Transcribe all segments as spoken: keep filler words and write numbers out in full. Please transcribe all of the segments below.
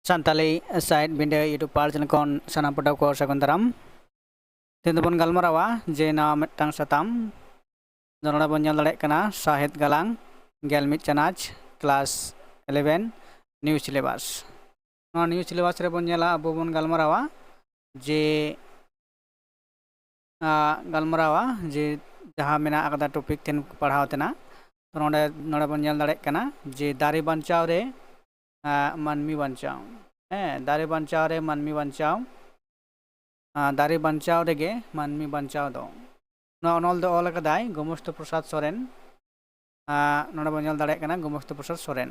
ᱥᱟᱱᱛᱟᱞᱤ ᱥᱟᱶᱦᱮᱫ ᱵᱤᱸᱰᱟᱹ YouTube ᱯᱟᱞ channel ᱠᱷᱚᱱ ᱥᱟᱱᱟᱢ ᱯᱟᱹᱴᱷᱩᱣᱟᱹ ᱠᱚ ᱥᱟᱹᱜᱩᱱ ᱫᱟᱨᱟᱢ᱾ ᱛᱮᱦᱮᱧ ᱫᱚᱵᱚᱱ ᱜᱟᱞᱢᱟᱨᱟᱣᱟ ᱡᱮ ᱱᱟᱣᱟ ᱢᱤᱫᱴᱟᱝ ᱥᱟᱛᱟᱢ ᱫᱚ ᱱᱚᱰᱮ ᱵᱚᱱ ᱧᱮᱞ ᱫᱟᱲᱮᱭᱟᱜ ᱠᱟᱱᱟ ᱥᱟᱶᱦᱮᱫ ᱜᱟᱞᱟᱝ ᱜᱮᱞ ᱢᱤᱫ ᱪᱟᱱᱟᱪ class eleven new syllabus᱾ ᱱᱚᱣᱟ new syllabus ᱨᱮᱵᱚᱱ ᱧᱮᱞᱟ, ᱟᱵᱚ ᱵᱚᱱ ᱜᱟᱞᱢᱟᱨᱟᱣᱟ ᱡᱮ ᱟᱸ, ᱜᱟᱞᱢᱟᱨᱟᱣᱟ ᱡᱮ ᱡᱟᱦᱟᱸ ᱢᱮᱱᱟᱜ ᱟᱠᱟᱫᱟ topic ᱛᱮᱦᱮᱧ ᱯᱟᱲᱦᱟᱣ ᱛᱮᱱᱟᱜ᱾ ᱛᱚ ᱱᱚᱰᱮ ᱱᱚᱰᱮ ᱵᱚᱱ ᱧᱮᱞ ᱫᱟᱲᱮᱭᱟᱜ ᱠᱟᱱᱟ ᱡᱮ ᱫᱟᱨᱮ ᱵᱟᱧᱪᱟᱣ ᱨᱮ ᱟᱸ, ᱢᱟᱹᱱᱢᱤ ᱵᱟᱧᱪᱟᱣ᱾ ᱦᱮᱸ, ᱫᱟᱨᱮ ᱵᱟᱧᱪᱟᱣ ᱨᱮ ᱢᱟᱹᱱᱢᱤ ᱵᱟᱧᱪᱟᱣ᱾ ᱟᱸ, ᱫᱟᱨᱮ ᱵᱟᱧᱪᱟᱣ ᱨᱮᱜᱮ ᱢᱟᱹᱱᱢᱤ ᱵᱟᱧᱪᱟᱣ ᱫᱚ᱾ ᱱᱚᱣᱟ ᱚᱱᱚᱞ ᱫᱚ ᱚᱞ ᱟᱠᱟᱫᱟᱭ ᱜᱳᱢᱚᱥᱛᱚ ᱯᱨᱚᱥᱟᱫᱽ ᱥᱚᱨᱮᱱ᱾ ᱟᱸ, ᱱᱚᱰᱮ ᱵᱚᱱ ᱧᱮᱞ ᱫᱟᱲᱮᱭᱟᱜ ᱠᱟᱱᱟ ᱜᱳᱢᱚᱥᱛᱚ ᱯᱨᱚᱥᱟᱫᱽ ᱥᱚᱨᱮᱱ᱾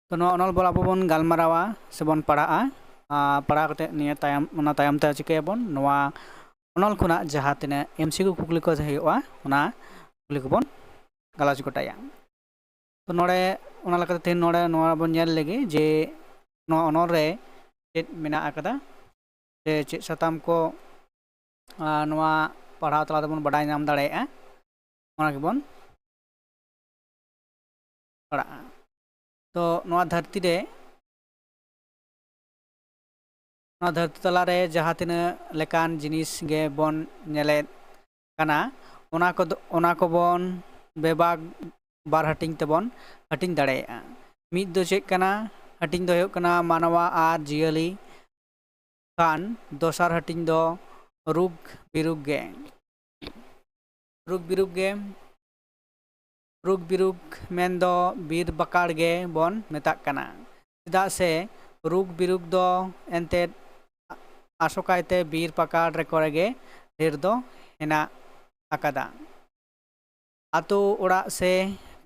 ᱛᱚ ᱱᱚᱣᱟ ᱚᱱᱚᱞ ᱵᱚᱞ ᱟᱵᱚ ᱵᱚᱱ ᱜᱟᱞᱢᱟᱨᱟᱣᱟ ᱥᱮᱵᱚᱱ ᱯᱟᱲᱦᱟᱜᱼᱟ᱾ ᱟᱸ, ᱯᱟᱲᱦᱟᱣ ᱠᱟᱛᱮ ᱱᱤᱭᱟᱹ ᱛᱟᱭᱚᱢ, ᱚᱱᱟ ᱛᱟᱭᱚᱢ ᱛᱮ ᱪᱤᱠᱟᱹᱭᱟᱵᱚᱱ? ᱱᱚᱣᱟ ᱚᱱᱚᱞ ᱠᱷᱚᱱᱟᱜ ᱡᱟᱦᱟᱸ ᱛᱤᱱᱟᱹᱜ MCQ ᱠᱩᱠᱞᱤ ᱠᱚ ᱦᱩᱭᱩᱜᱼᱟ, ᱚᱱᱟ ᱠᱩᱠᱞᱤ ᱠᱚᱵᱚᱱ ᱜᱟᱞᱚᱪ ᱜᱚᱴᱟᱭᱟ᱾ ᱛᱚ ᱱᱚᱰᱮ ᱚᱱᱟ ᱞᱮᱠᱟᱛᱮ ᱛᱮᱦᱮᱧ ᱱᱚᱰᱮ ᱱᱚᱣᱟ ᱵᱚᱱ ᱧᱮᱞ ᱞᱮᱜᱮ ᱡᱮ ᱱᱚᱣᱟ ᱚᱱᱚᱞ ᱨᱮ ᱪᱮᱫ ᱢᱮᱱᱟᱜ ᱟᱠᱟᱫᱟ, ᱥᱮ ᱪᱮᱫ ᱥᱟᱛᱟᱢ ᱠᱚ, ᱟᱸ, ᱱᱚᱣᱟ ᱯᱟᱲᱦᱟᱣ ᱛᱟᱞᱟ ᱛᱮᱵᱚᱱ ᱵᱟᱰᱟᱭ ᱧᱟᱢ ᱫᱟᱲᱮᱭᱟᱜᱼᱟ, ᱚᱱᱟ ᱜᱮᱵᱚᱱ ᱯᱟᱲᱦᱟᱜᱼᱟ᱾ ᱛᱚ ᱱᱚᱣᱟ ᱫᱷᱟᱹᱨᱛᱤ ᱨᱮ, ᱱᱚᱣᱟ ᱫᱷᱟᱹᱨᱛᱤ ᱛᱟᱞᱟ ᱨᱮ ᱡᱟᱦᱟᱸ ᱛᱤᱱᱟᱹᱜ ᱞᱮᱠᱟᱱ ᱡᱤᱱᱤᱥ ᱜᱮ ᱵᱚᱱ ᱧᱮᱞᱮᱫ ᱠᱟᱱᱟ, ᱚᱱᱟ ᱠᱚᱫᱚ, ᱚᱱᱟ ᱠᱚᱵᱚᱱ ᱵᱮᱵᱟᱠ ᱵᱟᱨ ᱦᱟᱹᱴᱤᱧ ᱛᱮᱵᱚᱱ ᱦᱟᱹᱴᱤᱧ ᱫᱟᱲᱮᱭᱟᱜᱼᱟ᱾ ᱢᱤᱫ ᱫᱚ ᱪᱮᱫ ᱠᱟᱱᱟ? ᱦᱟᱹᱴᱤᱧ ᱫᱚ ᱦᱩᱭᱩᱜ ᱠᱟᱱᱟ ᱢᱟᱱᱣᱟ ᱟᱨ ᱡᱤᱭᱟᱹᱞᱤ ᱠᱷᱟᱱ, ᱫᱚᱥᱟᱨ ᱦᱟᱹᱴᱤᱧ ᱫᱚ ᱨᱩᱜᱽ ᱵᱤᱨᱩᱜᱽ ᱜᱮ᱾ ᱨᱩᱜᱽ ᱵᱤᱨᱩᱜᱽ ᱜᱮ, ᱨᱩᱜᱽ ᱵᱤᱨᱩᱜᱽ ᱢᱮᱱᱫᱚ ᱵᱤᱨ ᱯᱟᱠᱟᱲ ᱜᱮ ᱵᱚᱱ ᱢᱮᱛᱟᱜ ᱠᱟᱱᱟ᱾ ᱪᱮᱫᱟᱜ ᱥᱮ ᱨᱩᱜᱽ ᱵᱤᱨᱩᱜᱽ ᱫᱚ ᱮᱱᱛᱮᱫ ᱟᱥᱚᱠᱟᱭᱛᱮ ᱵᱤᱨ ᱯᱟᱠᱟᱲ ᱨᱮ ᱠᱚᱨᱮ ᱜᱮ ᱰᱷᱮᱨ ᱫᱚ ᱦᱮᱱᱟᱜ ᱟᱠᱟᱫᱟ᱾ ᱟᱛᱳ ᱚᱲᱟᱜ ᱥᱮ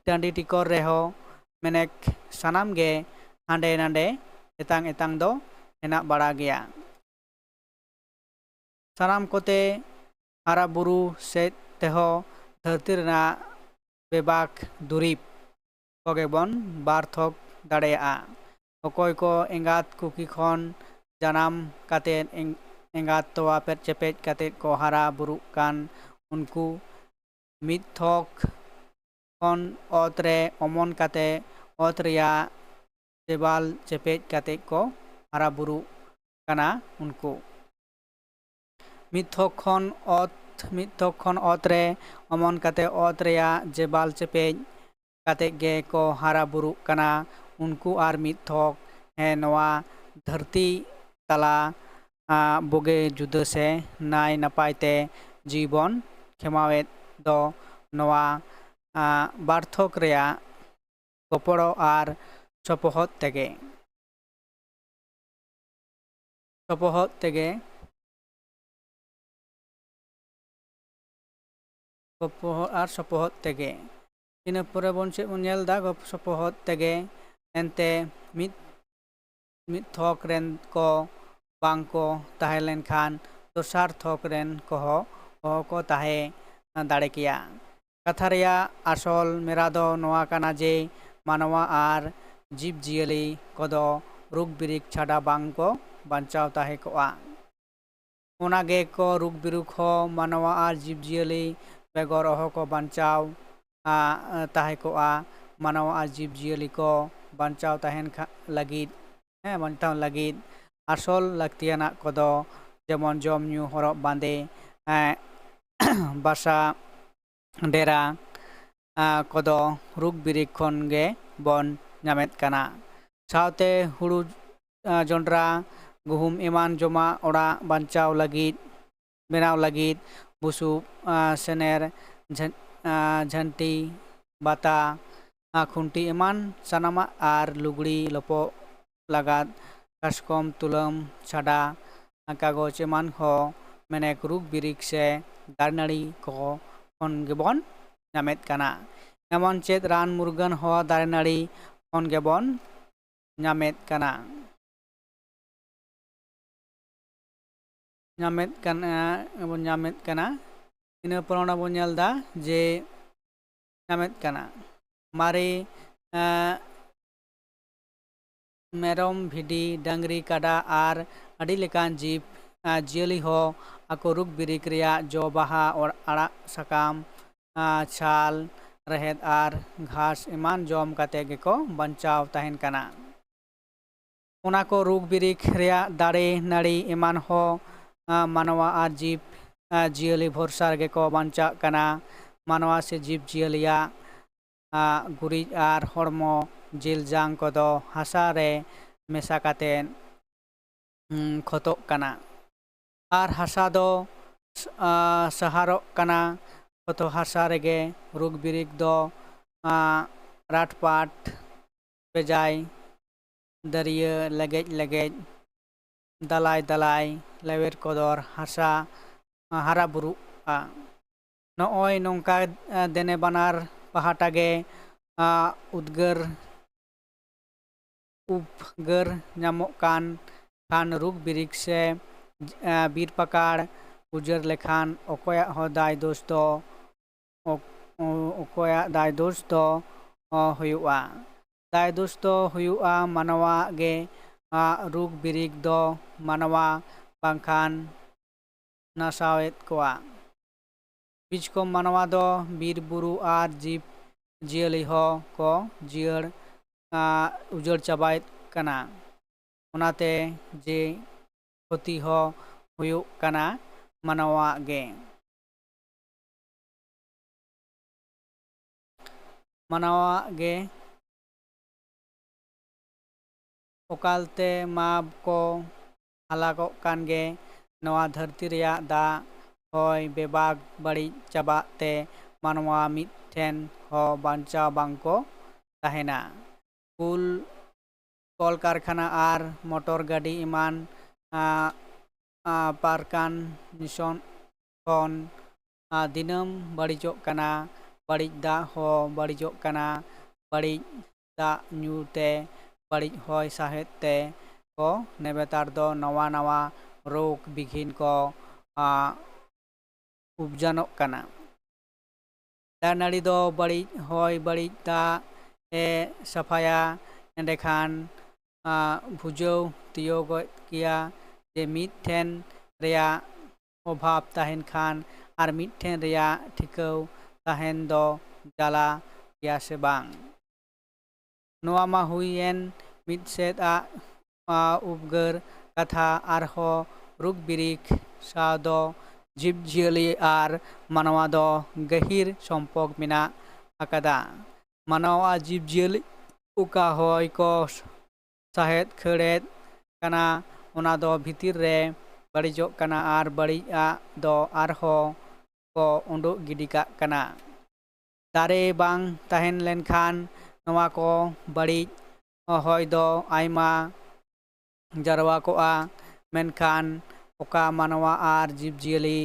ᱴᱟᱺᱰᱤ ᱴᱤᱠᱚᱨ ᱨᱮᱦᱚᱸ ᱢᱮᱱᱮᱠ ᱥᱟᱱᱟᱢ ᱜᱮ ᱦᱟᱸᱰᱮ ᱱᱟᱰᱮ ᱮᱛᱟᱝ ᱮᱛᱟᱝ ᱫᱚ ᱦᱮᱱᱟᱜ ᱵᱟᱲᱟ ᱜᱮᱭᱟ᱾ ᱥᱟᱱᱟᱢ ᱠᱚᱛᱮ ᱦᱟᱨᱟ ᱵᱩᱨᱩ ᱥᱮᱫ ᱛᱮᱦᱚᱸ ᱫᱷᱟᱹᱨᱛᱤ ᱨᱮᱱᱟᱜ ᱵᱮᱵᱟᱠ ᱫᱩᱨᱤᱵᱽ ᱠᱚᱜᱮ ᱵᱚᱱ ᱵᱟᱨ ᱛᱷᱚᱠ ᱫᱟᱲᱮᱭᱟᱜᱼᱟ᱾ ᱚᱠᱚᱭ ᱠᱚ ᱮᱸᱜᱟᱛ ᱠᱩᱠᱷᱤ ᱠᱷᱚᱱ ᱡᱟᱱᱟᱢ ᱠᱟᱛᱮᱫ ᱮᱸᱜ-, ᱮᱸᱜᱟᱛ ᱛᱚᱣᱟ ᱯᱮᱫ ᱪᱮᱯᱮᱡ ᱠᱟᱛᱮᱫ ᱠᱚ ᱦᱟᱨᱟ ᱵᱩᱨᱩᱜ ᱠᱟᱱ, ᱩᱱᱠᱩ ᱢᱤᱫ ᱛᱷᱚᱠ ᱠᱷᱚᱱ ᱚᱛ ᱨᱮ ᱚᱢᱚᱱ ᱠᱟᱛᱮ ᱚᱛ ᱨᱮᱭᱟᱜ ᱪᱮᱵᱟᱞ ᱪᱮᱯᱮᱡ ᱠᱟᱛᱮ ᱠᱚ ᱦᱟᱨᱟ ᱵᱩᱨᱩᱜ ᱠᱟᱱᱟ ᱩᱱᱠᱩ᱾ ᱢᱤᱫ ᱛᱷᱚᱠ ᱠᱷᱚᱱ ᱚᱛ, ᱢᱤᱫ ᱛᱷᱚᱠ ᱠᱷᱚᱱ ᱚᱛ ᱨᱮ ᱚᱢᱚᱱ ᱠᱟᱛᱮ ᱚᱛ ᱨᱮᱭᱟᱜ ᱡᱮᱵᱟᱞ ᱪᱮᱯᱮᱡ ᱠᱟᱛᱮ ᱜᱮ ᱠᱚ ᱦᱟᱨᱟ ᱵᱩᱨᱩᱜ ᱠᱟᱱᱟ ᱩᱱᱠᱩ ᱟᱨ ᱢᱤᱫ ᱛᱷᱚᱠ᱾ ᱦᱮᱸ, ᱱᱚᱣᱟ ᱫᱷᱟᱹᱨᱛᱤ ᱛᱟᱞᱟ, ᱟ, ᱵᱩᱜᱤ ᱡᱩᱫᱟᱹ ᱥᱮ ᱱᱟᱭ ᱱᱟᱯᱟᱭ ᱛᱮ ᱡᱤᱣᱤ ᱵᱚᱱ ᱠᱷᱮᱢᱟᱣᱮᱫ ᱫᱚ ᱱᱚᱣᱟ, ᱟ, ᱵᱟᱨ ᱛᱷᱚᱠ ᱨᱮᱭᱟᱜ ᱜᱚᱯᱚᱲᱚ ᱟᱨ ᱥᱚᱯᱚᱦᱚᱫ ᱛᱮᱜᱮ᱾ ᱥᱚᱯᱚᱦᱚᱫ ᱛᱮᱜᱮ᱾ ᱥᱚᱯᱚᱦᱚᱫ ᱟᱨ ᱥᱚᱯᱚᱦᱚᱫ ᱛᱮᱜᱮ᱾ ᱤᱱᱟᱹ ᱯᱚᱨᱮ ᱵᱚᱱ ᱪᱮᱫ ᱵᱚᱱ ᱧᱮᱞ ᱮᱫᱟ? ᱜᱚᱯ-, ᱥᱚᱯᱚᱦᱚᱫ ᱛᱮᱜᱮ᱾ ᱮᱱᱛᱮ ᱢᱤᱫ, ᱢᱤᱫ ᱛᱷᱚᱠ ᱨᱮᱱ ᱠᱚ ᱵᱟᱝ ᱠᱚ ᱛᱟᱦᱮᱸ ᱞᱮᱱᱠᱷᱟᱱ ᱫᱚᱥᱟᱨ ᱛᱷᱚᱠ ᱨᱮᱱ ᱠᱚᱦᱚᱸ ᱚᱦᱚ ᱠᱚ ᱛᱟᱦᱮᱸ ᱫᱟᱲᱮ ᱠᱮᱭᱟ᱾ ᱠᱟᱛᱷᱟ ᱨᱮᱭᱟᱜ ᱟᱥᱚᱞ ᱢᱮᱨᱟ ᱫᱚ ᱱᱚᱣᱟ ᱠᱟᱱᱟ ᱡᱮ ᱢᱟᱱᱣᱟ ᱟᱨ ᱡᱤᱵᱽ-ᱡᱤᱭᱟᱹᱞᱤ ᱠᱚᱫᱚ ᱨᱩᱠ ᱵᱤᱨᱤᱠ ᱪᱷᱟᱰᱟ ᱵᱟᱝ ᱠᱚ ᱵᱟᱧᱪᱟᱣ ᱛᱟᱦᱮᱸ ᱠᱚᱜᱼᱟ᱾ ᱚᱱᱟ ᱜᱮ ᱠᱚ ᱨᱩᱠ ᱵᱤᱨᱩᱠ ᱦᱚᱸ ᱢᱟᱱᱣᱟ ᱟᱨ ᱡᱤᱵᱽ-ᱡᱤᱭᱟᱹᱞᱤ ᱵᱮᱜᱚᱨ ᱚᱦᱚ ᱠᱚ ᱵᱟᱧᱪᱟᱣ, ᱟ, ᱛᱟᱦᱮᱸ ᱠᱚᱜᱼᱟ᱾ ᱢᱟᱱᱣᱟ ᱟᱨ ᱡᱤᱵᱽ-ᱡᱤᱭᱟᱹᱞᱤ ᱠᱚ ᱵᱟᱧᱪᱟᱣ ᱛᱟᱦᱮᱱ ᱠᱷᱟ-, ᱞᱟᱹᱜᱤᱫ, ᱦᱮᱸ, ᱵᱟᱧᱪᱟᱣ ᱞᱟᱹᱜᱤᱫ ᱟᱥᱚᱞ ᱞᱟᱹᱠᱛᱤᱭᱟᱱᱟᱜ ᱠᱚᱫᱚ ᱡᱮᱢᱚᱱ ᱡᱚᱢ ᱧᱩ, ᱦᱚᱨᱚᱜ ᱵᱟᱸᱫᱮ, ᱮᱸ, ᱵᱟᱥᱟ, ᱰᱮᱨᱟ, ᱟ, ᱠᱚᱫᱚ ᱨᱩᱠ ᱵᱤᱨᱤᱠ ᱠᱷᱚᱱ ᱜᱮ ᱵᱚᱱ ᱧᱟᱢᱮᱫ ᱠᱟᱱᱟ᱾ ᱥᱟᱶᱛᱮ ᱦᱩᱲᱩ, ᱟ, ᱡᱚᱱᱰᱨᱟ, ᱜᱩᱦᱩᱢ ᱮᱢᱟᱱ ᱡᱚᱢᱟᱜ ᱚᱲᱟᱜ ᱵᱟᱧᱪᱟᱣ ᱞᱟᱹᱜᱤᱫ, ᱵᱮᱱᱟᱣ ᱞᱟᱹᱜᱤᱫ ᱵᱩᱥᱩᱵ, ᱟ, ᱥᱮᱱᱮᱨ, ᱡᱷᱟᱹᱱ-, ᱟ, ᱡᱷᱟᱹᱱᱴᱤ, ᱵᱟᱛᱟ, ᱟ, ᱠᱷᱩᱱᱴᱤ ᱮᱢᱟᱱ ᱥᱟᱱᱟᱢᱟᱜ ᱟᱨ ᱞᱩᱜᱽᱲᱤ ᱞᱚᱯᱚᱜ ᱞᱟᱜᱟᱫ ᱠᱟᱥᱠᱚᱢ, ᱛᱩᱞᱟᱹᱢ, ᱪᱷᱟᱰᱟ, ᱠᱟᱜᱚᱡᱽ ᱮᱢᱟᱱ ᱦᱚᱸ ᱢᱮᱱᱮᱠ ᱨᱩᱠ ᱵᱤᱨᱤᱠ ᱥᱮ ᱫᱟᱨᱮ ᱱᱟᱹᱲᱤ ᱠᱚ ᱠᱷᱚᱱ ᱜᱮᱵᱚᱱ ᱧᱟᱢᱮᱫ ᱠᱟᱱᱟ᱾ ᱮᱢᱚᱱ ᱪᱮᱫ ᱨᱟᱱ ᱢᱩᱨᱜᱟᱹᱱ ᱦᱚᱸ ᱫᱟᱨᱮ ᱱᱟᱹᱲᱤ ᱠᱷᱚᱱ ᱜᱮᱵᱚᱱ ᱧᱟᱢᱮᱫ ᱠᱟᱱᱟ᱾ ᱧᱟᱢᱮᱫ ᱠᱟᱱᱟ, ᱵᱚᱱ ᱧᱟᱢᱮᱫ ᱠᱟᱱᱟ᱾ ᱤᱱᱟᱹ ᱯᱚᱨ ᱚᱸᱰᱮ ᱵᱚᱱ ᱧᱮᱞ ᱮᱫᱟ ᱡᱮ ᱧᱟᱢᱮᱫ ᱠᱟᱱᱟ᱾ ᱢᱟᱨᱮ, ᱮᱸ, ᱢᱮᱨᱚᱢ, ᱵᱷᱤᱰᱤ, ᱰᱟᱹᱝᱨᱤ, ᱠᱟᱰᱟ ᱟᱨ ᱟᱹᱰᱤ ᱞᱮᱠᱟᱱ ᱡᱤᱵᱽ, ᱮᱸ, ᱡᱤᱭᱟᱹᱞᱤ ᱦᱚᱸ ᱟᱠᱚ ᱨᱩᱠ ᱵᱤᱨᱤᱠ ᱨᱮᱭᱟᱜ ᱡᱚ, ᱵᱟᱦᱟ, ᱚᱲ-, ᱟᱲᱟᱜ, ᱥᱟᱠᱟᱢ, ᱟᱸ, ᱪᱷᱟᱞ, ᱨᱮᱦᱮᱫ ᱟᱨ ᱜᱷᱟᱥ ᱮᱢᱟᱱ ᱡᱚᱢ ᱠᱟᱛᱮ ᱜᱮᱠᱚ ᱵᱟᱧᱪᱟᱣ ᱛᱟᱦᱮᱱ ᱠᱟᱱᱟ᱾ ᱚᱱᱟ ᱠᱚ ᱨᱩᱜᱽ ᱵᱤᱨᱤᱠ ᱨᱮᱭᱟᱜ ᱫᱟᱨᱮ ᱱᱟᱹᱲᱤ ᱮᱢᱟᱱ ᱦᱚᱸ, ᱟ, ᱢᱟᱱᱣᱟ ᱟᱨ ᱡᱤᱵᱽ, ᱟ, ᱡᱤᱭᱟᱹᱞᱤ ᱵᱷᱚᱨᱥᱟ ᱨᱮᱜᱮ ᱠᱚ ᱵᱟᱧᱪᱟᱜ ᱠᱟᱱᱟ᱾ ᱢᱟᱱᱣᱟ ᱥᱮ ᱡᱤᱵᱽ ᱡᱤᱭᱟᱹᱞᱤᱭᱟᱜ, ᱟ, ᱜᱩᱨᱤᱡ ᱟᱨ ᱦᱚᱲᱢᱚ ᱡᱤᱞ ᱡᱟᱝ ᱠᱚᱫᱚ ᱦᱟᱥᱟ ᱨᱮ ᱢᱮᱥᱟ ᱠᱟᱛᱮ, ᱩᱸ, ᱠᱷᱚᱛᱚᱜ ᱠᱟᱱᱟ᱾ ᱟᱨ ᱦᱟᱥᱟ ᱫᱚ, ᱟ, ᱥᱟᱦᱟᱨᱚᱜ ᱠᱟᱱᱟ᱾ ᱠᱷᱚᱛᱚ ᱦᱟᱥᱟ ᱨᱮᱜᱮ ᱨᱩᱜᱽ ᱵᱤᱨᱤᱠ ᱫᱚ, ᱟ, ᱨᱟᱴᱯᱟᱴ ᱵᱮᱡᱟᱭ ᱫᱟᱹᱨᱭᱟᱹ ᱞᱮᱜᱮᱡ ᱞᱮᱜᱮᱡ, ᱫᱟᱞᱟᱭ ᱫᱟᱞᱟᱭ ᱞᱮᱣᱮᱨ ᱠᱚᱫᱚᱨ ᱦᱟᱥᱟ ᱦᱟᱨᱟ ᱵᱩᱨᱩᱜᱼᱟ᱾ ᱱᱚᱜᱼᱚᱭ ᱱᱚᱝᱠᱟ, ᱟ, ᱫᱮᱱᱮ ᱵᱟᱱᱟᱨ ᱯᱟᱦᱴᱟ ᱜᱮ, ᱟ, ᱩᱫᱽᱜᱟᱹᱨ ᱩᱯᱜᱟᱹᱨ ᱧᱟᱢᱚᱜ ᱠᱟᱱ ᱠᱷᱟᱱ ᱨᱩᱜᱽ ᱵᱤᱨᱤᱠ ᱥᱮ, ᱟ, ᱵᱤᱨ ᱯᱟᱠᱟᱲ ᱩᱡᱟᱹᱲ ᱞᱮᱠᱷᱟᱱ ᱚᱠᱚᱭᱟᱜ ᱦᱚᱸ ᱫᱟᱭ ᱫᱳᱥ ᱫᱚ, ᱚᱠ-, ᱚ-, ᱚᱠᱚᱭᱟᱜ ᱫᱟᱭ ᱫᱳᱥ ᱫᱚ, ᱚ, ᱦᱩᱭᱩᱜᱼᱟ? ᱫᱟᱭ ᱫᱳᱥ ᱫᱚ ᱦᱩᱭᱩᱜᱼᱟ ᱢᱟᱱᱣᱟᱣᱟᱜ ᱜᱮ, ᱟ, ᱨᱩᱜᱽ ᱵᱤᱨᱤᱠ ᱫᱚ ᱢᱟᱱᱣᱟ ᱵᱟᱝᱠᱷᱟᱱ ᱱᱟᱥᱟᱣᱮᱫ ᱠᱚᱣᱟ᱾ ᱵᱤᱪᱠᱚᱢ ᱢᱟᱱᱣᱟ ᱫᱚ ᱵᱤᱨ ᱵᱩᱨᱩ ᱟᱨ ᱡᱤᱵᱽ ᱡᱤᱭᱟᱹᱞᱤ ᱦᱚᱸ ᱠᱚ ᱡᱤᱭᱟᱹᱲ, ᱟ, ᱩᱡᱟᱹᱲ ᱪᱟᱵᱟᱭᱮᱫ ᱠᱟᱱᱟ᱾ ᱚᱱᱟᱛᱮ ᱡᱮ ᱠᱷᱚᱛᱤ ᱦᱚᱸ ᱦᱩᱭᱩᱜ ᱠᱟᱱᱟ ᱢᱟᱱᱣᱟᱣᱟᱜ ᱜᱮ᱾ ᱢᱟᱱᱣᱟᱣᱟᱜ ᱜᱮ᱾ ᱚᱠᱟᱞᱛᱮ ᱢᱟ ᱠᱚ ᱦᱟᱞᱟᱠᱚᱜ ᱠᱟᱱ ᱜᱮ᱾ ᱱᱚᱣᱟ ᱫᱷᱟᱹᱨᱛᱤ ᱨᱮᱭᱟᱜ ᱫᱟᱜ ᱦᱚᱭ ᱵᱮᱵᱟᱜ ᱵᱟᱹᱲᱤᱡ ᱪᱟᱵᱟᱜ ᱛᱮ ᱢᱟᱱᱣᱟ ᱢᱤᱫ ᱴᱷᱮᱱ ᱦᱚᱸ ᱵᱟᱧᱪᱟᱣ ᱵᱟᱝ ᱠᱚ ᱛᱟᱦᱮᱱᱟ᱾ ᱠᱩᱞ ᱠᱚᱞᱠᱟᱨᱠᱷᱟᱱᱟ ᱟᱨ ᱢᱚᱴᱚᱨ ᱜᱟᱹᱰᱤ ᱮᱢᱟᱱ, ᱟ, ᱟ, ᱯᱟᱨᱠᱟᱱ ᱱᱤᱥᱚᱱ ᱠᱷᱚᱱ, ᱟ, ᱫᱤᱱᱟᱹᱢ ᱵᱟᱹᱲᱤᱡᱚᱜ ᱠᱟᱱᱟ᱾ ᱵᱟᱹᱲᱤᱡ ᱫᱟᱜ ᱦᱚᱸ ᱵᱟᱹᱲᱤᱡᱚᱜ ᱠᱟᱱᱟ᱾ ᱵᱟᱹᱲᱤᱡ ᱫᱟᱜ ᱧᱩ ᱛᱮ, ᱵᱟᱹᱲᱤᱡ ᱦᱚᱭ ᱥᱟᱦᱮᱫ ᱛᱮ ᱠᱚ ᱱᱮᱵᱮᱛᱟᱨ ᱫᱚ ᱱᱟᱣᱟ ᱱᱟᱣᱟ ᱨᱳᱜᱽ ᱵᱤᱜᱷᱤᱱ ᱠᱚ, ᱟ, ᱩᱯᱡᱟᱱᱚᱜ ᱠᱟᱱᱟ᱾ ᱫᱟᱨᱮ ᱱᱟᱹᱲᱤ ᱫᱚ ᱵᱟᱹᱲᱤᱡ ᱦᱚᱭ, ᱵᱟᱹᱲᱤᱡ ᱫᱟᱜ ᱮ ᱥᱟᱯᱷᱟᱭᱟ, ᱮᱸᱰᱮᱠᱷᱟᱱ, ᱟ, ᱵᱩᱡᱷᱟᱹᱣ ᱛᱤᱭᱳᱜᱚᱜ ᱜᱮᱭᱟ ᱡᱮ ᱢᱤᱫ ᱴᱷᱮᱱ ᱨᱮᱭᱟᱜ ᱚᱵᱷᱟᱵᱽ ᱛᱟᱦᱮᱱ ᱠᱷᱟᱱ ᱟᱨ ᱢᱤᱫ ᱴᱷᱮᱱ ᱨᱮᱭᱟᱜ ᱴᱷᱤᱠᱟᱹᱣ ᱛᱟᱦᱮᱱ ᱫᱚ ᱡᱟᱞᱟ ᱜᱮᱭᱟ ᱥᱮ ᱵᱟᱝ᱾ ᱱᱚᱣᱟ ᱢᱟ ᱦᱩᱭᱮᱱ ᱢᱤᱫ ᱥᱮᱫ ᱟᱜ ᱟ, ᱩᱯᱜᱟᱹᱨ ᱠᱟᱛᱷᱟ ᱟᱨᱦᱚᱸ ᱨᱩᱠ ᱵᱤᱨᱤᱠ ᱥᱟᱶ ᱫᱚ ᱡᱤᱵᱽᱼᱡᱤᱭᱟᱹᱞᱤ ᱟᱨ ᱢᱟᱱᱣᱟ ᱫᱚ ᱜᱟᱹᱦᱤᱨ ᱥᱚᱢᱯᱚᱨᱠ ᱢᱮᱱᱟᱜ ᱟᱠᱟᱫᱟ᱾ ᱢᱟᱱᱣᱟ ᱟᱨ ᱡᱤᱵᱽᱼᱡᱤᱭᱟᱹᱞᱤ ᱚᱠᱟ ᱦᱚᱭ ᱠᱚ ᱥᱟᱦᱮᱫ ᱠᱷᱟᱹᱲᱮᱫ ᱠᱟᱱᱟ, ᱚᱱᱟ ᱫᱚ ᱵᱷᱤᱛᱤᱨ ᱨᱮ ᱵᱟᱹᱲᱤᱡᱚᱜ ᱠᱟᱱᱟ ᱟᱨ ᱵᱟᱹᱲᱤᱡᱟᱜ ᱫᱚ ᱟᱨᱦᱚᱸ ᱠᱚ ᱩᱰᱩᱠ ᱜᱤᱰᱤ ᱠᱟᱜ ᱠᱟᱱᱟ᱾ ᱫᱟᱨᱮ ᱵᱟᱝ ᱛᱟᱦᱮᱸ ᱞᱮᱱᱠᱷᱟᱱ ᱱᱚᱣᱟ ᱠᱚ ᱵᱟᱹᱲᱤᱡ ᱦᱚᱭ ᱫᱚ ᱟᱭᱢᱟ ᱡᱟᱨᱣᱟ ᱠᱚᱜᱼᱟ, ᱢᱮᱱᱠᱷᱟᱱ ᱚᱠᱟ ᱢᱟᱱᱣᱟ ᱟᱨ ᱡᱤᱵᱽᱼᱡᱤᱭᱟᱹᱞᱤ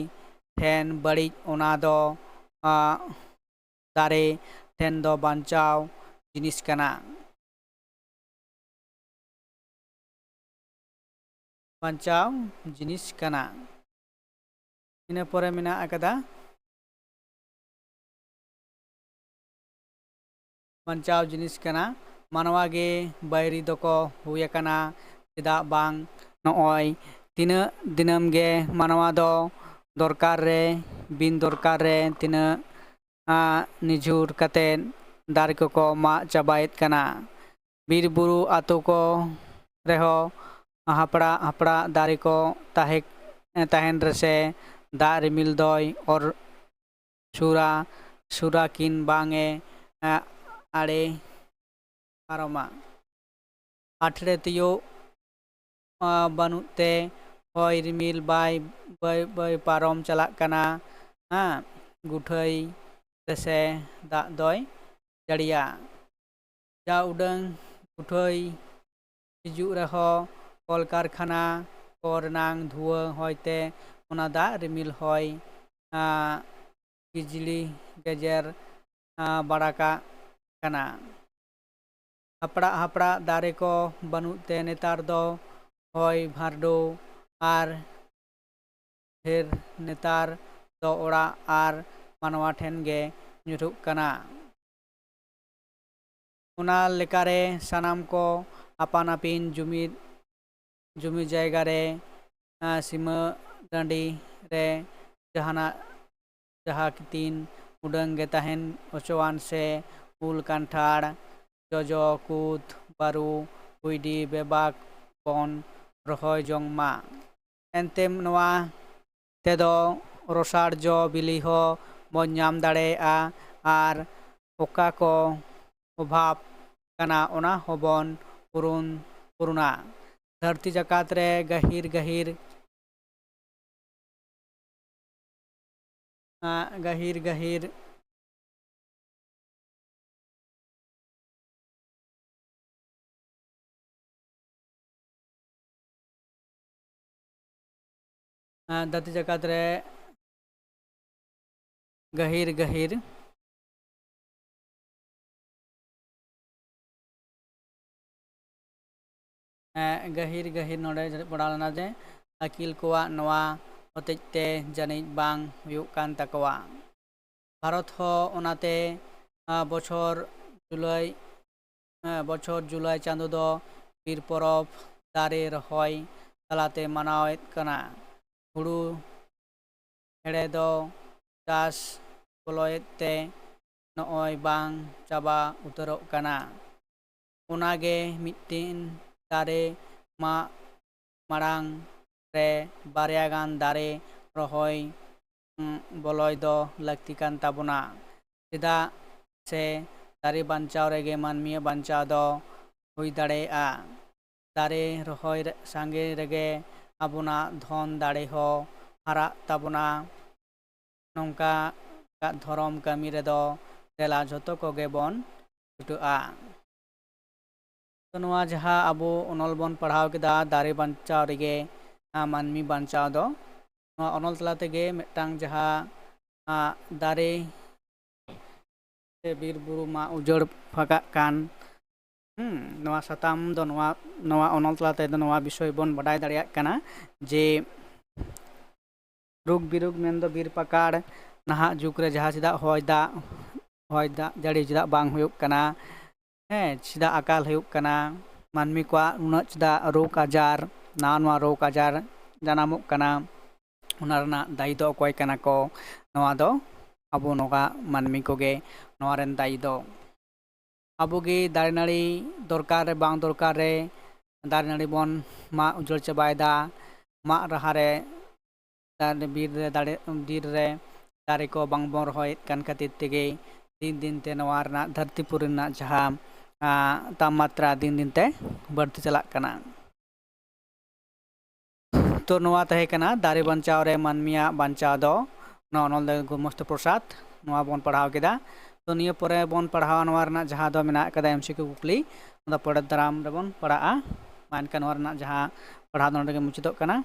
ᱴᱷᱮᱱ ᱵᱟᱹᱲᱤᱡ, ᱚᱱᱟ ᱫᱚ, ᱟ, ᱫᱟᱨᱮ ᱴᱷᱮᱱ ᱫᱚ ᱵᱟᱧᱪᱟᱣ ᱡᱤᱱᱤᱥ ᱠᱟᱱᱟ᱾ ᱵᱟᱧᱪᱟᱣ ᱡᱤᱱᱤᱥ ᱠᱟᱱᱟ᱾ ᱤᱱᱟᱹ ᱯᱚᱨᱮ ᱢᱮᱱᱟᱜ ᱟᱠᱟᱫᱟ ᱵᱟᱧᱪᱟᱣ ᱡᱤᱱᱤᱥ ᱠᱟᱱᱟ᱾ ᱢᱟᱱᱣᱟ ᱜᱮ ᱵᱟᱹᱭᱨᱤ ᱫᱚᱠᱚ ᱦᱩᱭ ᱟᱠᱟᱱᱟ᱾ ᱪᱮᱫᱟᱜ ᱵᱟᱝ, ᱱᱚᱜᱼᱚᱭ ᱛᱤᱱᱟᱹᱜ ᱫᱤᱱᱟᱹᱢ ᱜᱮ ᱢᱟᱱᱣᱟ ᱫᱚ ᱫᱚᱨᱠᱟᱨ ᱨᱮ, ᱵᱤᱱ ᱫᱚᱨᱠᱟᱨ ᱨᱮ ᱛᱤᱱᱟᱹᱜ, ᱟ, ᱱᱤᱡᱷᱩᱨ ᱠᱟᱛᱮᱫ ᱫᱟᱨᱮ ᱠᱚᱠᱚ ᱢᱟᱜ ᱪᱟᱵᱟᱭᱮᱫ ᱠᱟᱱᱟ᱾ ᱵᱤᱨ ᱵᱩᱨᱩ ᱟᱛᱳ ᱠᱚ ᱨᱮᱦᱚᱸ ᱦᱟᱯᱲᱟᱜ ᱦᱟᱯᱲᱟᱜ ᱫᱟᱨᱮ ᱠᱚ ᱛᱟᱦᱮᱸ, ᱛᱟᱦᱮᱱ ᱨᱮᱥᱮ ᱫᱟᱜ ᱨᱤᱢᱤᱞ ᱫᱚᱭ ᱚᱨ ᱥᱩᱨᱟ, ᱥᱩᱨᱟ ᱠᱤᱱ ᱵᱟᱝ ᱮ, ᱮ, ᱟᱲᱮ ᱯᱟᱨᱚᱢᱟ᱾ ᱟᱴᱷᱲᱮ ᱛᱤᱭᱳᱜ, ᱟ, ᱵᱟᱹᱱᱩᱜ ᱛᱮ ᱦᱚᱭ ᱨᱤᱢᱤᱞ ᱵᱟᱭ, ᱵᱟᱹᱭ ᱵᱟᱹᱭ ᱯᱟᱨᱚᱢ ᱪᱟᱞᱟᱜ ᱠᱟᱱᱟ᱾ ᱦᱮᱸ, ᱜᱩᱴᱷᱟᱹᱭ ᱨᱮᱥᱮ ᱫᱟᱜ ᱫᱚᱭ ᱡᱟᱹᱲᱤᱭᱟ᱾ ᱡᱟ ᱩᱰᱟᱹᱝ ᱜᱩᱴᱷᱟᱹᱭ ᱦᱤᱡᱩᱜ ᱨᱮᱦᱚᱸ ᱠᱚᱞᱠᱟᱨᱠᱷᱟᱱᱟ ᱠᱚ ᱨᱮᱱᱟᱝ ᱫᱷᱩᱣᱟᱹ ᱦᱚᱭᱛᱮ ᱚᱱᱟ ᱫᱟᱜ ᱨᱤᱢᱤᱞ ᱦᱚᱭ, ᱟ, ᱵᱤᱡᱽᱞᱤ ᱜᱮᱡᱮᱨ, ᱟ, ᱵᱟᱲᱟ ᱠᱟᱜ ᱠᱟᱱᱟ᱾ ᱦᱟᱯᱲᱟᱜ ᱦᱟᱯᱲᱟᱜ ᱫᱟᱨᱮ ᱠᱚ ᱵᱟᱹᱱᱩᱜ ᱛᱮ ᱱᱮᱛᱟᱨ ᱫᱚ ᱦᱚᱭ ᱵᱷᱟᱨᱰᱳ ᱟᱨ ᱰᱷᱮᱨ ᱱᱮᱛᱟᱨ ᱫᱚ ᱚᱲᱟᱜ ᱟᱨ ᱢᱟᱱᱣᱟ ᱴᱷᱮᱱ ᱜᱮ ᱧᱩᱨᱦᱩᱜ ᱠᱟᱱᱟ᱾ ᱚᱱᱟ ᱞᱮᱠᱟᱨᱮ ᱥᱟᱱᱟᱢ ᱠᱚ ᱟᱯᱟᱱ ᱟᱹᱯᱤᱱ ᱡᱩᱢᱤᱫ, ᱡᱩᱢᱤ ᱡᱟᱭᱜᱟ ᱨᱮ, ᱟ, ᱥᱤᱢᱟᱹ ᱰᱟᱺᱰᱤ ᱨᱮ ᱡᱟᱦᱟᱱᱟᱜ, ᱡᱟᱦᱟᱸ ᱛᱤᱱ ᱩᱰᱟᱹᱝ ᱜᱮ ᱛᱟᱦᱮᱱ ᱦᱚᱪᱚᱣᱟᱱ ᱥᱮ, ᱩᱞ, ᱠᱟᱱᱴᱷᱟᱲ, ᱡᱚᱡᱚ, ᱠᱩᱫ, ᱵᱟᱹᱨᱩ, ᱠᱩᱭᱰᱤ, ᱵᱮᱵᱟᱠ, ᱵᱚᱱ ᱨᱚᱦᱚᱭ ᱡᱚᱝ ᱢᱟ᱾ ᱮᱱᱛᱮ ᱱᱚᱣᱟ ᱛᱮᱫᱚ ᱨᱚᱥᱟᱲ ᱡᱚ ᱵᱤᱞᱤ ᱦᱚᱸ ᱵᱚᱱ ᱧᱟᱢ ᱫᱟᱲᱮᱭᱟᱜᱼᱟ, ᱟᱨ ᱚᱠᱟ ᱠᱚ ᱚᱵᱷᱟᱵᱽ ᱠᱟᱱᱟ, ᱚᱱᱟ ᱦᱚᱸᱵᱚᱱ ᱯᱩᱨᱩᱱ, ᱯᱩᱨᱩᱱᱟ᱾ ᱫᱷᱟᱹᱨᱛᱤ ᱡᱟᱠᱟᱛ ᱨᱮ ᱜᱟᱹᱦᱤᱨ ᱜᱟᱹᱦᱤᱨ, ᱟᱸ, ᱜᱟᱹᱦᱤᱨ ᱜᱟᱹᱦᱤᱨ ᱟᱸ, ᱫᱷᱟᱹᱨᱛᱤ ᱡᱟᱠᱟᱛ ᱨᱮ ᱜᱟᱹᱦᱤᱨ ᱜᱟᱹᱦᱤᱨ ᱮᱸ, ᱜᱟᱹᱦᱤᱨ ᱜᱟᱹᱦᱤᱨ ᱱᱚᱰᱮ ᱯᱟᱲᱟᱣ ᱞᱮᱱᱟ ᱡᱮ ᱟᱹᱠᱤᱞ ᱠᱚᱣᱟᱜ ᱱᱚᱣᱟ ᱦᱚᱛᱮᱡ ᱛᱮ ᱡᱟᱹᱱᱤᱡ ᱵᱟᱝ ᱦᱩᱭᱩᱜ ᱠᱟᱱ ᱛᱟᱠᱚᱣᱟ᱾ ᱵᱷᱟᱨᱚᱛ ᱦᱚᱸ ᱚᱱᱟᱛᱮ, ᱟᱸ, ᱵᱚᱪᱷᱚᱨ ᱡᱩᱞᱟᱭ, ᱟᱸ, ᱵᱚᱪᱷᱚᱨ ᱡᱩᱞᱟᱭ ᱪᱟᱸᱫᱚ ᱫᱚ ᱵᱤᱨ ᱯᱚᱨᱚᱵᱽ, ᱫᱟᱨᱮ ᱨᱚᱦᱚᱭ ᱛᱟᱞᱟᱛᱮ ᱢᱟᱱᱟᱣᱮᱫ ᱠᱟᱱᱟ᱾ ᱦᱩᱲᱩ ᱦᱮᱲᱮ ᱫᱚ ᱪᱟᱥ ᱵᱚᱞᱚᱭᱮᱫ ᱛᱮ ᱱᱚᱜᱼᱚᱭ ᱵᱟᱝ ᱪᱟᱵᱟ ᱩᱛᱟᱹᱨᱚᱜ ᱠᱟᱱᱟ᱾ ᱚᱱᱟᱜᱮ ᱢᱤᱫᱴᱤᱱ ᱫᱟᱨᱮ ᱢᱟᱜ ᱢᱟᱲᱟᱝ ᱨᱮ ᱵᱟᱨᱭᱟ ᱜᱟᱱ ᱫᱟᱨᱮ ᱨᱚᱦᱚᱭ, ᱩᱸ, ᱵᱚᱞᱚᱭ ᱫᱚ ᱞᱟᱹᱠᱛᱤ ᱠᱟᱱ ᱛᱟᱵᱚᱱᱟ᱾ ᱪᱮᱫᱟᱜ ᱥᱮ ᱫᱟᱨᱮ ᱵᱟᱧᱪᱟᱣ ᱨᱮᱜᱮ ᱢᱟᱹᱱᱢᱤᱭᱟᱜ ᱵᱟᱧᱪᱟᱣ ᱫᱚ ᱦᱩᱭ ᱫᱟᱲᱮᱭᱟᱜᱼᱟ᱾ ᱫᱟᱨᱮ ᱨᱚᱦᱚᱭ ᱨᱮ, ᱥᱟᱸᱜᱮ ᱨᱮᱜᱮ ᱟᱵᱚᱱᱟᱜ ᱫᱷᱚᱱ ᱫᱟᱲᱮ ᱦᱚᱸ ᱦᱟᱨᱟᱜ ᱛᱟᱵᱚᱱᱟ᱾ ᱱᱚᱝᱠᱟ ᱫᱷᱚᱨᱚᱢ ᱠᱟᱹᱢᱤ ᱨᱮᱫᱚ ᱫᱮᱞᱟ ᱡᱷᱚᱛᱚ ᱠᱚᱜᱮ ᱵᱚᱱ ᱪᱷᱩᱴᱟᱹᱜᱼᱟ᱾ ᱛᱚ, ᱱᱚᱣᱟ ᱡᱟᱦᱟᱸ ᱟᱵᱚ ᱚᱱᱚᱞ ᱵᱚᱱ ᱯᱟᱲᱦᱟᱣ ᱠᱮᱫᱟ, ᱫᱟᱨᱮ ᱵᱟᱧᱪᱟᱣ ᱨᱮᱜᱮ, ᱟᱸ, ᱢᱟᱹᱱᱢᱤ ᱵᱟᱧᱪᱟᱣ ᱫᱚ, ᱱᱚᱣᱟ ᱚᱱᱚᱞ ᱛᱟᱞᱟ ᱛᱮᱜᱮ ᱢᱤᱫᱴᱟᱝ ᱡᱟᱦᱟᱸ, ᱟᱸ, ᱫᱟᱨᱮ ᱥᱮ ᱵᱤᱨ ᱵᱩᱨᱩ ᱢᱟ ᱩᱡᱟᱹᱲ ᱯᱷᱟᱠᱟᱜ ᱠᱟᱱ, ᱦᱩᱸ, ᱱᱚᱣᱟ ᱥᱟᱛᱟᱢ ᱫᱚ ᱱᱚᱣᱟ, ᱱᱚᱣᱟ ᱚᱱᱚᱞ ᱛᱟᱞᱟ ᱛᱮᱫᱚ ᱱᱚᱣᱟ ᱵᱤᱥᱚᱭ ᱵᱚᱱ ᱵᱟᱰᱟᱭ ᱫᱟᱲᱮᱭᱟᱜ ᱠᱟᱱᱟ ᱡᱮ ᱨᱳᱜᱽ ᱵᱤᱨᱳᱜᱽ ᱢᱮᱱᱫᱚ ᱵᱤᱨ ᱯᱟᱠᱟᱲ, ᱱᱟᱦᱟᱜ ᱡᱩᱜᱽ ᱨᱮ ᱡᱟᱦᱟᱸ ᱪᱮᱫᱟᱜ ᱦᱚᱭ ᱫᱟᱜ, ᱦᱚᱭ ᱫᱟᱜ ᱡᱟᱹᱲᱤ ᱪᱮᱫᱟᱜ ᱵᱟᱝ ᱦᱩᱭᱩᱜ ᱠᱟᱱᱟ, ᱦᱮᱸ, ᱪᱮᱫᱟᱜ ᱟᱠᱟᱞ ᱦᱩᱭᱩᱜ ᱠᱟᱱᱟ, ᱢᱟᱹᱱᱢᱤ ᱠᱚᱣᱟᱜ ᱩᱱᱟᱹᱜ ᱪᱮᱫᱟᱜ ᱨᱳᱜᱽ ᱟᱡᱟᱨ, ᱱᱟᱣᱟ ᱱᱟᱣᱟ ᱨᱳᱜᱽ ᱟᱡᱟᱨ ᱡᱟᱱᱟᱢᱚᱜ ᱠᱟᱱᱟ, ᱚᱱᱟ ᱨᱮᱱᱟᱜ ᱫᱟᱭᱤ ᱫᱚ ᱚᱠᱚᱭ ᱠᱟᱱᱟ ᱠᱚ? ᱱᱚᱣᱟ ᱫᱚ ᱟᱵᱚ ᱱᱚᱝᱠᱟ ᱢᱟᱹᱱᱢᱤ ᱠᱚᱜᱮ ᱱᱚᱣᱟ ᱨᱮᱱ ᱫᱟᱭᱤ ᱫᱚ᱾ ᱟᱵᱚ ᱜᱮ ᱫᱟᱨᱮ ᱱᱟᱹᱲᱤ ᱫᱚᱨᱠᱟᱨ ᱨᱮ ᱵᱟᱝ ᱫᱚᱨᱠᱟᱨ ᱨᱮ ᱫᱟᱨᱮ ᱱᱟᱹᱲᱤ ᱵᱚᱱ ᱢᱟᱜ ᱩᱡᱟᱹᱲ ᱪᱟᱵᱟᱭᱮᱫᱟ, ᱢᱟᱜ ᱨᱟᱦᱟ ᱨᱮ ᱫᱟᱨᱮ, ᱵᱤᱨ ᱨᱮ ᱫᱟᱨᱮ, ᱵᱤᱨ ᱨᱮ ᱫᱟᱨᱮ ᱠᱚ ᱵᱟᱝ ᱵᱚᱱ ᱨᱚᱦᱚᱭᱮᱫ ᱠᱟᱱ ᱠᱷᱟᱹᱛᱤᱨ ᱛᱮᱜᱮ ᱫᱤᱱ ᱫᱤᱱ ᱛᱮ ᱱᱚᱣᱟ ᱨᱮᱱᱟᱜ ᱫᱷᱟᱹᱨᱛᱤ ᱯᱩᱨᱤ ᱨᱮᱱᱟᱜ ᱡᱟᱦᱟᱸ, ᱟᱸ, ᱛᱟᱯᱢᱟᱛᱨᱟ ᱫᱤᱱ ᱫᱤᱱ ᱛᱮ ᱵᱟᱹᱲᱛᱤ ᱪᱟᱞᱟᱜ ᱠᱟᱱᱟ᱾ ᱛᱚ ᱱᱚᱣᱟ ᱛᱟᱦᱮᱸ ᱠᱟᱱᱟ ᱫᱟᱨᱮ ᱵᱟᱧᱪᱟᱣ ᱨᱮ ᱢᱟᱹᱱᱢᱤᱭᱟᱜ ᱵᱟᱧᱪᱟᱣ ᱫᱚ, ᱱᱚᱣᱟ ᱚᱱᱚᱞ ᱫᱚ ᱜᱳᱢᱚᱥᱛᱚ ᱯᱨᱚᱥᱟᱫᱽ᱾ ᱱᱚᱣᱟ ᱵᱚᱱ ᱯᱟᱲᱦᱟᱣ ᱠᱮᱫᱟ᱾ ᱛᱚ ᱱᱤᱭᱟᱹ ᱯᱚᱨᱮ ᱵᱚᱱ ᱯᱟᱲᱦᱟᱣᱟ ᱱᱚᱣᱟ ᱨᱮᱱᱟᱜ ᱡᱟᱦᱟᱸ ᱫᱚ ᱢᱮᱱᱟᱜ ᱟᱠᱟᱫᱟ ᱮᱢᱥᱤᱠᱤᱭᱩ ᱠᱩᱠᱞᱤ, ᱚᱱᱟ ᱯᱚᱨᱮᱨ ᱫᱟᱨᱟᱢ ᱨᱮᱵᱚᱱ ᱯᱟᱲᱦᱟᱜᱼᱟ᱾ ᱢᱟ ᱮᱱᱠᱷᱟᱱ ᱱᱚᱣᱟ ᱨᱮᱱᱟᱜ ᱡᱟᱦᱟᱸ ᱯᱟᱲᱦᱟᱣ ᱫᱚ ᱱᱚᱰᱮ ᱜᱮ ᱢᱩᱪᱟᱹᱫᱚᱜ ᱠᱟᱱᱟ᱾